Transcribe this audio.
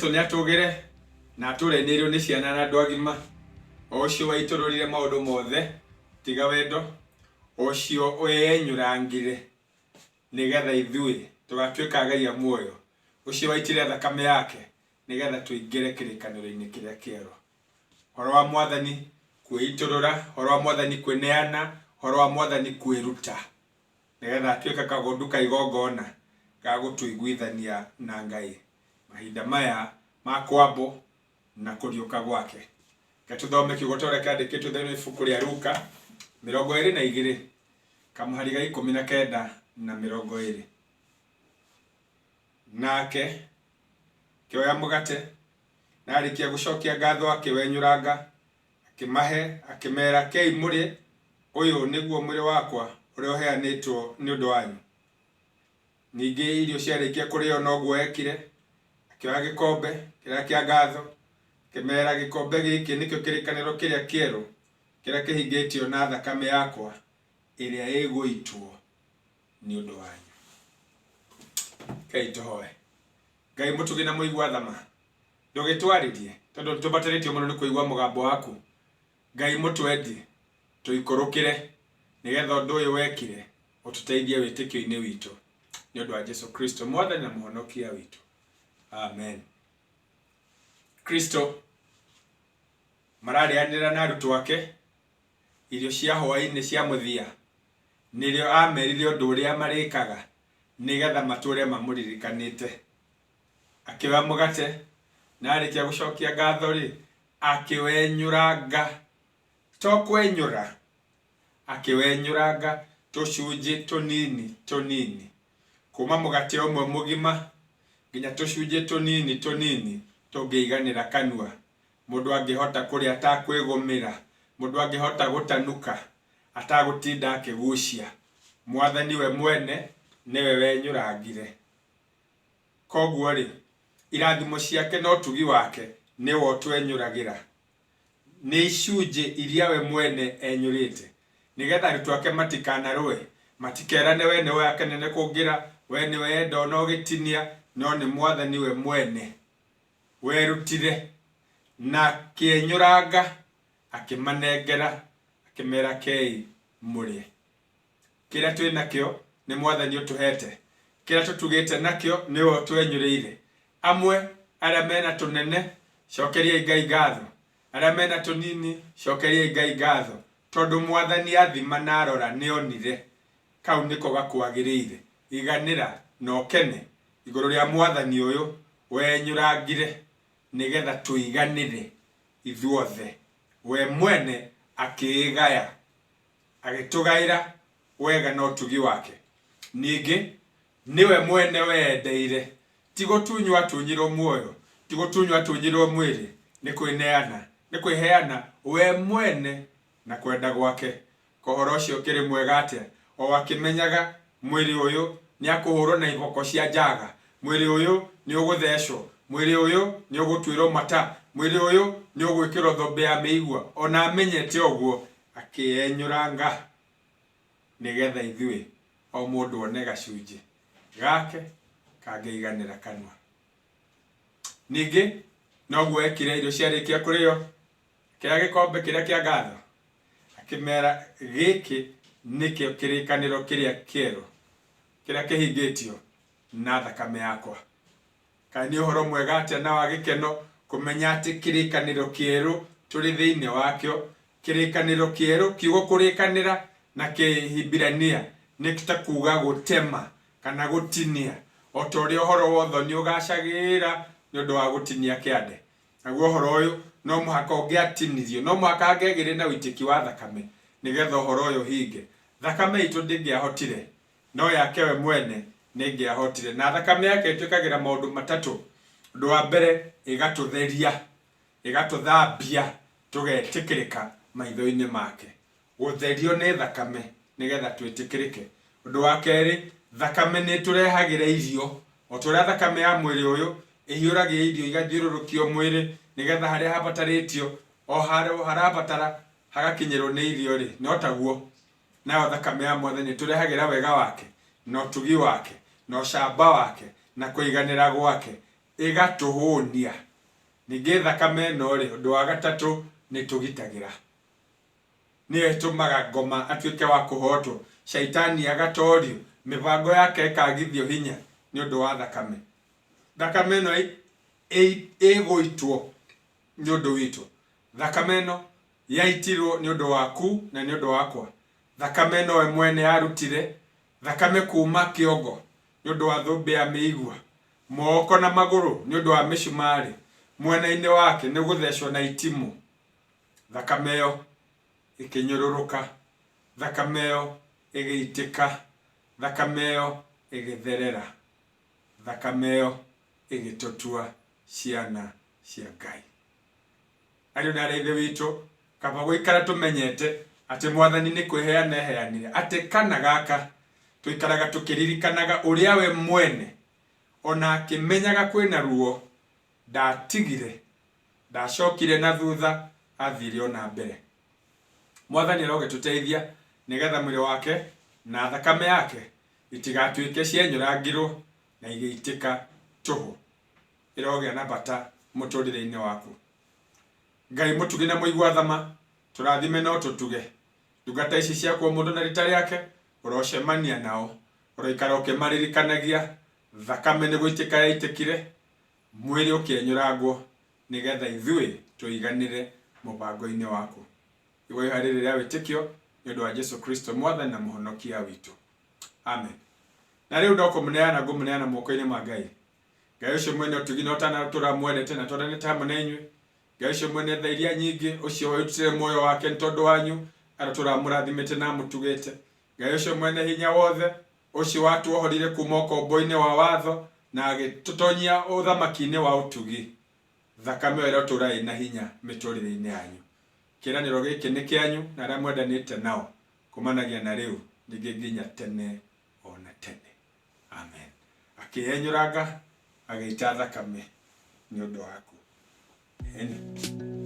Kristo nĩ atũgĩre na atũrenĩirwo nĩ ciana na andũ agima, o ũcio waitũrũrire maũndũ mothe tiga wendo, o ũcio weyenyũrangire nĩgetha ithuĩ tũgatuĩka agai a muoyo, ũcio waitire thakame yake nĩgetha tũingĩre kĩrĩkanĩro-inĩ kĩrĩa kĩerũ. Ũhoro wa Mwathani kwĩitũrũra, ũhoro wa Mwathani kwĩneana, ũhoro wa Mwathani kwĩruta nĩgetha atuĩke kagondu ka igongona ga gũtũiguithania na Ngai mahinda maya ma kwambwo na kũriũka gwake. Reke tũthome kiugo ta ũrĩa kĩandĩkĩtwo thĩinĩ wa ibuku rĩa Luka 22 kamũhari ga 19 na 20. Nake akĩoya mũgate, na arĩkia gũcokia ngatho akĩwenyũranga, akĩmahe, akĩmera, Kei mũrĩe, ũyũ nĩguo mwĩrĩ wakwa ũrĩa ũheanĩtwo nĩ ũndũ wanyu. Ningĩ irio ciarĩkia kũrĩo noguo ekire, akĩoya gĩkombe kĩrĩa kĩa ngatho, akĩmera, Gĩkombe gĩkĩ nĩkĩo kĩrĩkanĩro kĩrĩa kĩerũ, kĩrĩa kĩhingĩtio na thakame yakwa ĩrĩa ĩgũitwo nĩ ũndũ wanyu. Rekei tũhoe. Ngai mũtugi na mũigua tha ma, ndũgĩtwarĩrie tondũ nĩ tũbatarĩtio mũno nĩ kũigua mũgambo waku. Ngai mũtwendi, tũikũrũkĩre nĩgetha ũndũ ũyũ wekire ũtũteithie wĩtĩkio-inĩ witũ. Nĩ ũndũ wa Jesu Kristo Mwathani na Mũhonokia witũ. Amen. Kristo mararĩanĩra na arutwo ake irio cia hwaĩ-inĩ cia mũthia, nĩrĩo aamerire ũndũ ũrĩa marĩkaga nĩgetha matũũre mamũririkanĩte. Akĩoya mũgate, na arĩkia gũcokia ngatho-rĩ, akĩwenyũranga, to kwenyũra, akĩwenyũranga tũcunjĩ tũnini tũnini, kuuma mũgate ũmwe mũgima nginya tũcunjĩ tũnini tũnini tũngĩiganĩra kanua. Mũndũ angĩhota kũrĩa atakwĩgũmĩra, mũndũ angĩhota gũtanuka atagũtinda akĩgucia. Mwathani we mwene nĩwe wenyũrangire. Kwoguo-rĩ, irathimo ciake na ũtugi wake nĩwe ũtwenyũragĩra. Nĩ icunjĩ iria we mwene enyũrĩte, nĩgetha arutwo ake matikanarũe, matikerane we nĩwe oya kanene kũngĩra, we nĩwe enda ona ũgĩtinia, no nĩ Mwathani we mwene werutire na akĩenyũranga akĩmanengera akĩmera kei mũrĩe. Kĩrĩa twĩ nakĩo nĩ Mwathani ũtũhete, kĩrĩa tũtugĩte nakĩo nĩwe ũtwenyũrĩire. Amwe arĩa mena tũnene cokeriai Ngai ngatho, arĩa mena tũnini cokeriai Ngai ngatho, tondũ Mwathani athima na arora nĩonire kau nĩko gakwagĩrĩire. Iganĩra na ũkene igũrũ rĩa Mwathani ũyũ wenyũrangire nĩgetha tũiganĩre ithuothe. We mwene akĩĩgaya, agĩtũgaĩra wega na ũtugi wake. Ningĩ nĩwe mwene weyendeire, ti gũtunywo atunyirwo muoyo, ti gũtunywo atunyirwo mwĩrĩ, nĩ kwĩneana, nĩ kwĩheana we mwene na kwenda gwake. Kohoro ũcio ũkĩrĩ mwega atĩa! O akĩmenyaga mwĩrĩ ũyũ nĩakũhũrwo na iboko cia njaga, mwĩrĩ ũyũ nĩũgũthecwo, mwĩrĩ ũyũ nĩũgũtuĩrwo mata, mwĩrĩ ũyũ nĩũgwĩkĩrwo thũmbĩ ya mĩigua, o na amenyete ũguo, akĩyenyũranga nĩgetha ithuĩ o mũndũ one gacunjĩ gake kangĩiganĩra kanua. Ningĩ noguo ekire irio ciarĩkia kũrĩo, akĩoya gĩkombe kĩrĩa kĩa ngatho, akĩmera, Gĩkĩ nĩkĩo kĩrĩkanĩro kĩrĩa kĩerũ, kĩrĩa kĩhingĩtio na thakame yakwa. Kaĩ nĩ ũhoro mwega atĩa na wa gĩkeno kũmenya atĩ kĩrĩkanĩro kĩerũ tũrĩ thĩinĩ wakĩo! Kĩrĩkanĩro kĩerũ, kiugo kũrĩkanĩra na Kĩhibirania nĩ ta kuuga gũtema kana gũtinia, o ta ũrĩa ũhoro wa ũthoni ũgaacagĩra nĩ ũndũ wa gũtinia kĩande. Naguo ũhoro ũyũ no mũhaka ũngĩatinirio, no mũhaka hangĩagĩire na ũitĩki wa thakame nĩgetha ũhoro ũyũ ũhinge. Thakame itũ ndĩngĩahotire, no yake we mwene nĩĩngĩahotire. Na thakame yake ĩtwĩkagĩra maũndũ matatũ. Ũndũ wa mbere, ĩgatũtheria, ĩgatũthambia tũgetĩkĩrĩka maitho-inĩ make. Gũtherio nĩ thakame nĩgetha twĩtĩkĩrĩke. Ũndũ wa kerĩ, thakame nĩ ĩtũrehagĩra irio. O ta ũrĩa thakame ya mwĩrĩ ũyũ ĩhiũragia irio igathiũrũrũkio mwĩrĩ nĩgetha harĩa habatarĩtio o harĩa harabatara hagakinyĩrwo nĩ irio-rĩ, no taguo nayo thakame ya Mwathani ĩtũrehagĩra wega wake, na ũtugi wake, na ũcamba wake, na kũiganĩra gwake. Ĩgatũhũnia. Ningĩ thakame ĩno-rĩ, ũndũ wa gatatũ, nĩ ĩtũgitagĩra. Nĩyo ĩtũmaga ngoma atuĩke wa kũhotwo, Shaitani agatorio, mĩbango yake ĩkagithio hinya nĩ ũndũ wa thakame. Thakame ĩno ĩgũitwo nĩ ũndũ witũ. Thakame ĩno yaitirwo nĩ ũndũ waku na nĩ ũndũ wakwa. Thakame ĩno we mwene yarutire thakame kuma kĩongo nĩ ũndũ wa thũmbĩ ya mĩigua, moko na magũrũ nĩ ũndũ wa mĩcumarĩ, mwena-inĩ wake nĩ gũthecwo na itimũ. Thakame ĩyo ĩkĩnyũrũrũka, thakame ĩyo ĩgĩitĩka, thakame ĩyo ĩgĩtherera, thakame ĩyo ĩgĩtũtua ciana cia Ngai. Ariũ na aarĩ a Ithe witũ, kaba gũikara tũmenyete atĩ Mwathani nĩ kwĩheana eheanire, atĩ kana gaka tũikaraga tũkĩririkanaga ũrĩa we mwene o na akĩmenyaga kwĩna ruo ndatigire, ndacokire na thutha, athire o na mbere. Mwathani arogĩtũteithia nĩgetha mwĩrĩ wake na thakame yake itigatuĩke cienyũrangirwo na igĩitĩka tũhũ. Ĩrogĩa na bata mũtũrĩre-inĩ waku. Ngai mũtugi na mũigua tha ma, tũrathime na ũtũtuge. Ndungata ici ciaku o mũndũ na rita rĩake, ũrocemania nao. Ũroikara ũkĩmaririkanagia, thakame nĩ gũitĩka yaitĩkire, mwĩrĩ ũkĩenyũrangwo, nĩgetha ithuĩ tũiganĩre mũbango-inĩ waku. Igua ihoya rĩrĩ rĩa wĩtĩkio, nĩ ũndũ wa Jesu Kristo Mwathani na Mũhonokia witũ. Amen. Na rĩu no kũmũneana ngũmũneana moko-inĩ ma Ngai. Ngai ũcio mwene ũtugi na ũtana tũramwendete na twendanĩte hamwe na inyuĩ. Ngai ũcio mwene tha iria nyingĩ, ũcio werutire muoyo wake nĩ tondũ wanyu, arotũra amũrathimĩte na amũtugĩte. Ngai ũcio mwene hinya wothe, ũcio watuohorire kuma ũkombo-inĩ wa watho na agĩtũtonyia ũthamaki-inĩ wa ũtugi. Thakame ĩyo ĩrotũra ĩna hinya mĩtũrĩre-inĩ yanyu. Kĩĩranĩro gĩkĩ nĩ kĩanyu na arĩa mwendanĩte nao, kumanagia na rĩu ningĩ nginya tene o na tene. Amen. Akĩyenyũranga agĩita thakame nĩ ũndũ waku. Ĩni.